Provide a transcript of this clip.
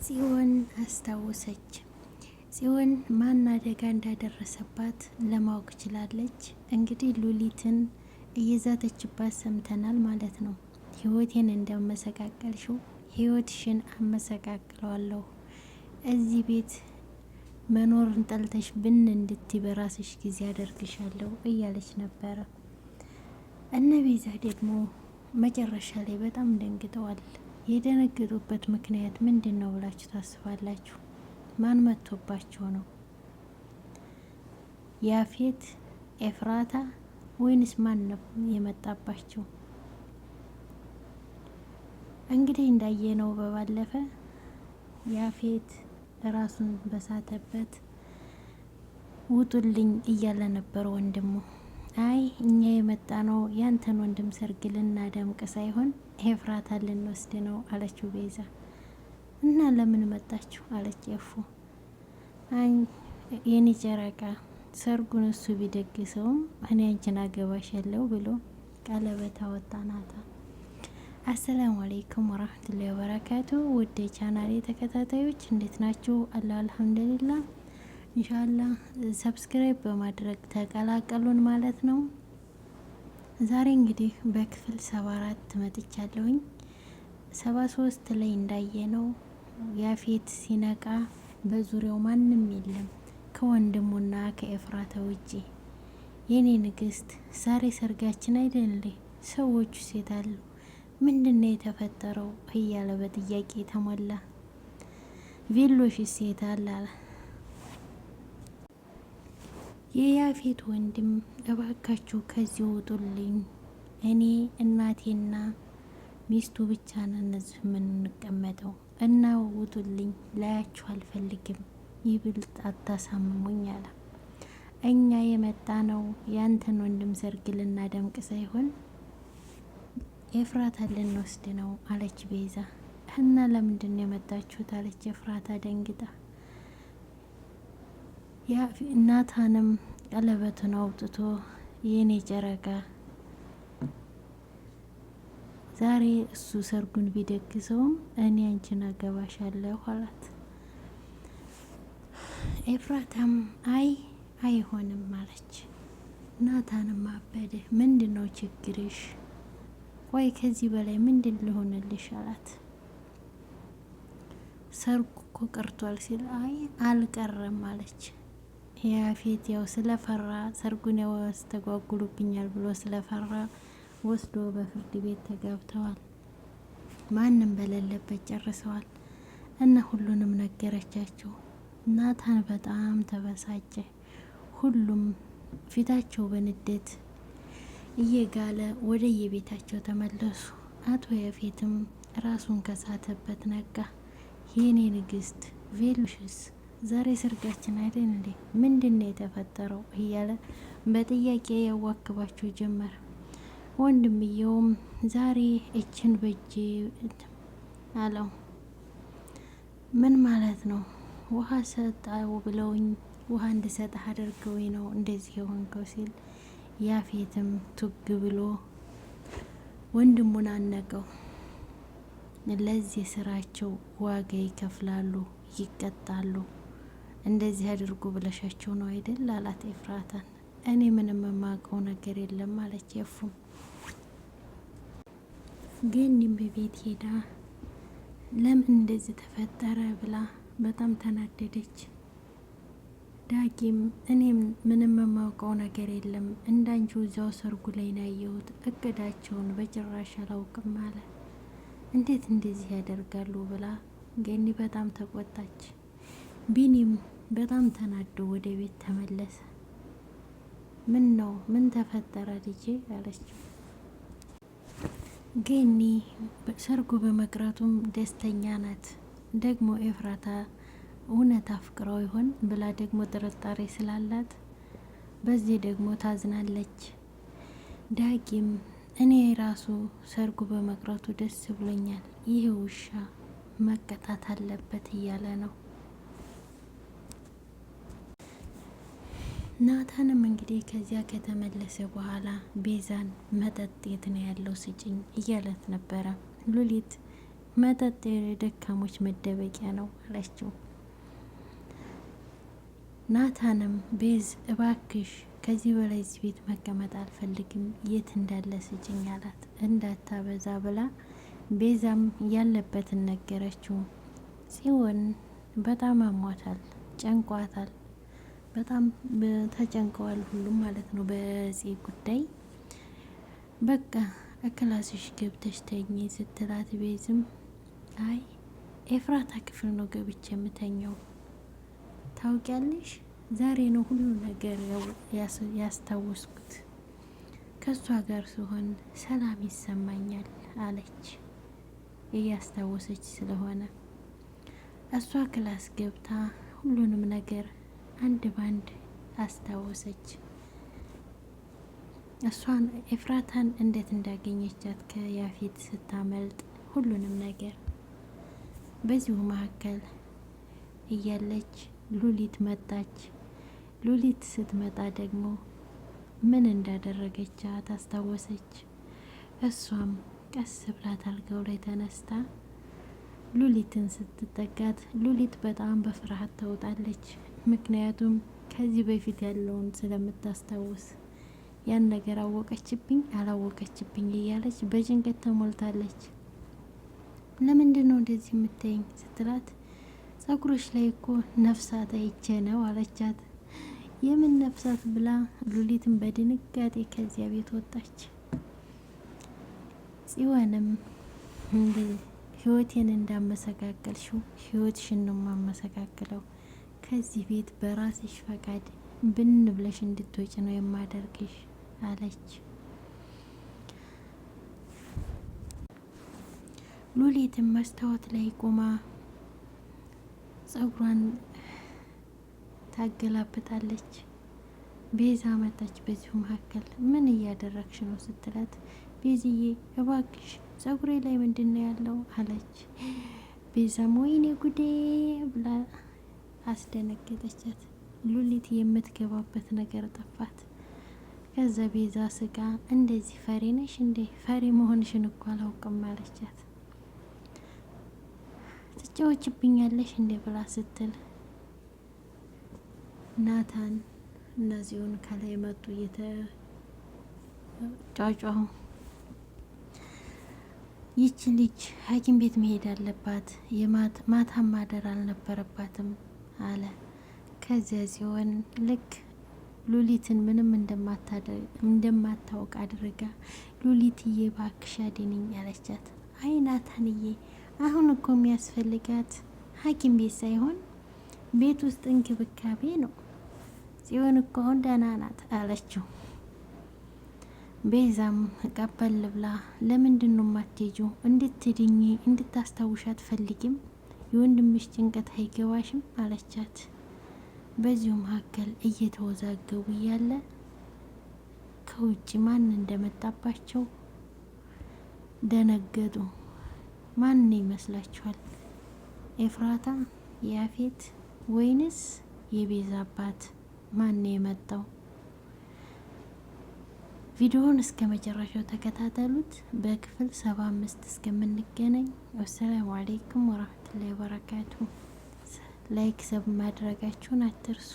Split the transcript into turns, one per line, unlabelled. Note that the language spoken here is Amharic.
ጽዮን አስታወሰች። ጽዮን ማን አደጋ እንዳደረሰባት ለማወቅ ችላለች። እንግዲህ ሉሊትን እየዛተችባት ሰምተናል ማለት ነው። ህይወቴን እንዳመሰቃቀልሽው ህይወትሽን አመሰቃቅለዋለሁ፣ እዚህ ቤት መኖርን ጠልተሽ ብን እንድትይ በራስሽ ጊዜ አደርግሻለሁ እያለች ነበረ። እነ ቤዛ ደግሞ መጨረሻ ላይ በጣም ደንግጠዋል። የደነገጡበት ምክንያት ምንድን ነው ብላችሁ ታስባላችሁ? ማን መጥቶባቸው ነው? ያፌት፣ ኤፍራታ ወይንስ ማን ነው የመጣባቸው? እንግዲህ እንዳየነው በባለፈ ያፌት ራሱን በሳተበት ውጡልኝ እያለ ነበር ወንድሙ። አይ እኛ የመጣ ነው ያንተን ወንድም ሰርግ ልናደምቅ ሳይሆን ኤፍራታ ልንወስድ ነው አለችው ቤዛ። እና ለምን መጣችሁ አለች ኤፉ። አይ የኔ ጨረቃ ሰርጉን እሱ ቢደግሰውም እኔ አንቺን አገባሻለሁ ብሎ ቀለበት አወጣ ናታ። አሰላሙ አለይኩም ወራህመቱላሂ ወበረካቱ። ውድ ቻናሌ ተከታታዮች እንዴት ናችሁ? አላ አልሐምዱሊላህ። ኢንሻአላህ subscribe በማድረግ ተቀላቀሉን ማለት ነው። ዛሬ እንግዲህ በክፍል 74 መጥቻለሁኝ። 73 ላይ እንዳየነው ያፌት ሲነቃ በዙሪያው ማንም የለም ከወንድሙና ከኤፍራታ ውጪ። የኔ ንግስት ዛሬ ሰርጋችን አይደል? ሰዎቹ ሴት አሉ ምንድነው የተፈጠረው? እያለ በጥያቄ ተሞላ። ቬሎሽ ሴት አለ አለ የያፌት ወንድም እባካችሁ ከዚህ ውጡልኝ፣ እኔ እናቴና ሚስቱ ብቻ ነን እዚህ የምንቀመጠው እና ውጡልኝ፣ ላያችሁ አልፈልግም፣ ይብልጥ አታሳምሙኝ አለ። እኛ የመጣ ነው ያንተን ወንድም ሰርግ ልናደምቅ ሳይሆን ኤፍራታ ልንወስድ ነው አለች ቤዛ። እና ለምንድን ነው የመጣችሁት አለች ኤፍራታ ደንግጣ። ናታንም ቀለበቱን አውጥቶ የኔ ጨረቃ ዛሬ እሱ ሰርጉን ቢደግሰውም እኔ አንቺን አገባሻለሁ አላት። ኤፍራታም አይ አይሆንም አለች። ናታንም አበደ። ምንድን ነው ችግርሽ? ቆይ ከዚህ በላይ ምንድን ልሆንልሽ አላት። ሰርጉ እኮ ቀርቷል ሲል አይ አልቀረም አለች። ያፌት ያው ስለፈራ ሰርጉን ያስተጓጉሉብኛል ብሎ ስለፈራ ወስዶ በፍርድ ቤት ተጋብተዋል። ማንም በሌለበት ጨርሰዋል። እና ሁሉንም ነገረቻቸው። ናታን በጣም ተበሳጨ። ሁሉም ፊታቸው በንዴት እየጋለ ወደ የቤታቸው ተመለሱ። አቶ ያፌትም ራሱን ከሳተበት ነቃ። የኔ ንግስት ቬሎሽስ ዛሬ ሰርጋችን አይደል እንዴ? ምንድን ነው የተፈጠረው? እያለ በጥያቄ ያዋክባቸው ጀመር። ወንድምየውም ዛሬ እችን በእጄ አለው። ምን ማለት ነው? ውሃ ሰጣው ብለውኝ ውሃ እንድሰጥህ አድርገውኝ ነው እንደዚህ የሆንከው ሲል ያፌትም ቱግ ብሎ ወንድሙን አነቀው። ለዚህ ስራቸው ዋጋ ይከፍላሉ፣ ይቀጣሉ። እንደዚህ አድርጉ ብለሻቸው ነው አይደል አላት ኤፍራታን። እኔ ምንም የማውቀው ነገር የለም አለች ኤፉም። ገኒም በቤት ሄዳ ለምን እንደዚህ ተፈጠረ ብላ በጣም ተናደደች። ዳጊም እኔም ምንም የማውቀው ነገር የለም እንዳንቺው እዚያው ሰርጉ ላይ ነው ያየሁት፣ እቅዳቸውን በጭራሽ አላውቅም አለ። እንዴት እንደዚህ ያደርጋሉ ብላ ገኒ በጣም ተቆጣች። ቢኒም በጣም ተናዶ ወደ ቤት ተመለሰ። ምን ነው ምን ተፈጠረ ልጄ አለችው። ገኒ ሰርጉ በመቅረቱም ደስተኛ ናት። ደግሞ ኤፍራታ እውነት አፍቅረው ይሆን ብላ ደግሞ ጥርጣሬ ስላላት በዚህ ደግሞ ታዝናለች። ዳጊም እኔ ራሱ ሰርጉ በመቅረቱ ደስ ብሎኛል፣ ይህ ውሻ መቀጣት አለበት እያለ ነው። ናታንም እንግዲህ ከዚያ ከተመለሰ በኋላ ቤዛን መጠጥ የት ነው ያለው ስጭኝ እያለት ነበረ። ሉሊት መጠጥ የደካሞች መደበቂያ ነው አለችው። ናታንም ቤዝ እባክሽ ከዚህ በላይ እዚህ ቤት መቀመጥ አልፈልግም፣ የት እንዳለ ስጭኝ አላት። እንዳታበዛ ብላ ቤዛም ያለበትን ነገረችው። ጽዮን በጣም አሟታል፣ ጨንቋታል። በጣም ተጨንቀዋል ሁሉም ማለት ነው በዚህ ጉዳይ። በቃ እክላስሽ ገብተሽ ተኝ ስትላት ቤዝም አይ ኤፍራታ ክፍል ነው ገብቼ የምተኘው ታውቂያለሽ፣ ዛሬ ነው ሁሉ ነገር ያስታወስኩት። ከእሷ ጋር ስሆን ሰላም ይሰማኛል አለች እያስታወሰች ስለሆነ እሷ class ገብታ ሁሉንም ነገር አንድ ባንድ አስታወሰች። እሷን ኤፍራታን እንዴት እንዳገኘቻት ከያፌት ስታመልጥ ሁሉንም ነገር በዚሁ መካከል እያለች ሉሊት መጣች። ሉሊት ስትመጣ ደግሞ ምን እንዳደረገቻት አስታወሰች። እሷም ቀስ ብላ ታልጋው ላይ ተነስታ ሉሊትን ስትጠጋት ሉሊት በጣም በፍርሃት ተውጣለች። ምክንያቱም ከዚህ በፊት ያለውን ስለምታስታውስ ያን ነገር አወቀችብኝ አላወቀችብኝ እያለች በጭንቀት ተሞልታለች። ለምንድን ነው እንደዚህ የምታይኝ ስትላት ጸጉሮች ላይ እኮ ነፍሳት አይቼ ነው አለቻት። የምን ነፍሳት ብላ ሉሊትን በድንጋጤ ከዚያ ቤት ወጣች። ጽዮንም ህይወቴን እንዳመሰቃቀልሽው ህይወትሽን ነው የማመሰቃቅለው ከዚህ ቤት በራስሽ ፈቃድ ብን ብለሽ እንድትወጪ ነው የማደርግሽ አለች። ሉሊትም መስታወት ላይ ቆማ ጸጉሯን ታገላብጣለች። ቤዛ መጣች። በዚሁ መካከል ምን እያደረግሽ ነው ስትላት፣ ቤዝዬ እባክሽ ጸጉሬ ላይ ምንድን ነው ያለው አለች። ቤዛም ወይኔ ጉዴ ብላ አስደነገጠቻት። ሉሊት የምትገባበት ነገር ጠፋት። ከዛ ቤዛ ስጋ እንደዚህ ፈሪ ነሽ እንዴ? ፈሪ መሆንሽን እኮ አላውቅም አለቻት። ትጫወችብኛለሽ እንዴ ብላ ስትል ናታን እነዚሁን ከላይ መጡ እየተጫጫሁ ይቺ ልጅ ሐኪም ቤት መሄድ አለባት፣ ማታ ማደር አልነበረባትም አለ። ከዚያ ሲሆን ልክ ሉሊትን ምንም እንደማታውቅ አድርጋ ሉሊትዬ እባክሽ አድነኝ አለቻት። አይ ናታንዬ፣ አሁን እኮ የሚያስፈልጋት ሐኪም ቤት ሳይሆን ቤት ውስጥ እንክብካቤ ነው። ጽዮን እኮ አሁን ደህና ናት አለችው። ቤዛም ቀበል ብላ ለምንድን ነው የማትሄጂው? እንድትድኚ እንድታስታውሻ አትፈልጊም? የወንድምሽ ጭንቀት አይገባሽም አለቻት። በዚሁ መካከል እየተወዛገቡ እያለ ከውጭ ማን እንደመጣባቸው ደነገጡ። ማን ይመስላችኋል? ኤፍራታ፣ ያፌት ወይንስ የቤዛ አባት? ማን የመጣው? ቪዲዮውን እስከ መጨረሻው ተከታተሉት። በክፍል 75 እስከምንገናኝ والسلام عليكم ورحمة الله وبركاته። like sub ማድረጋችሁን አትርሱ።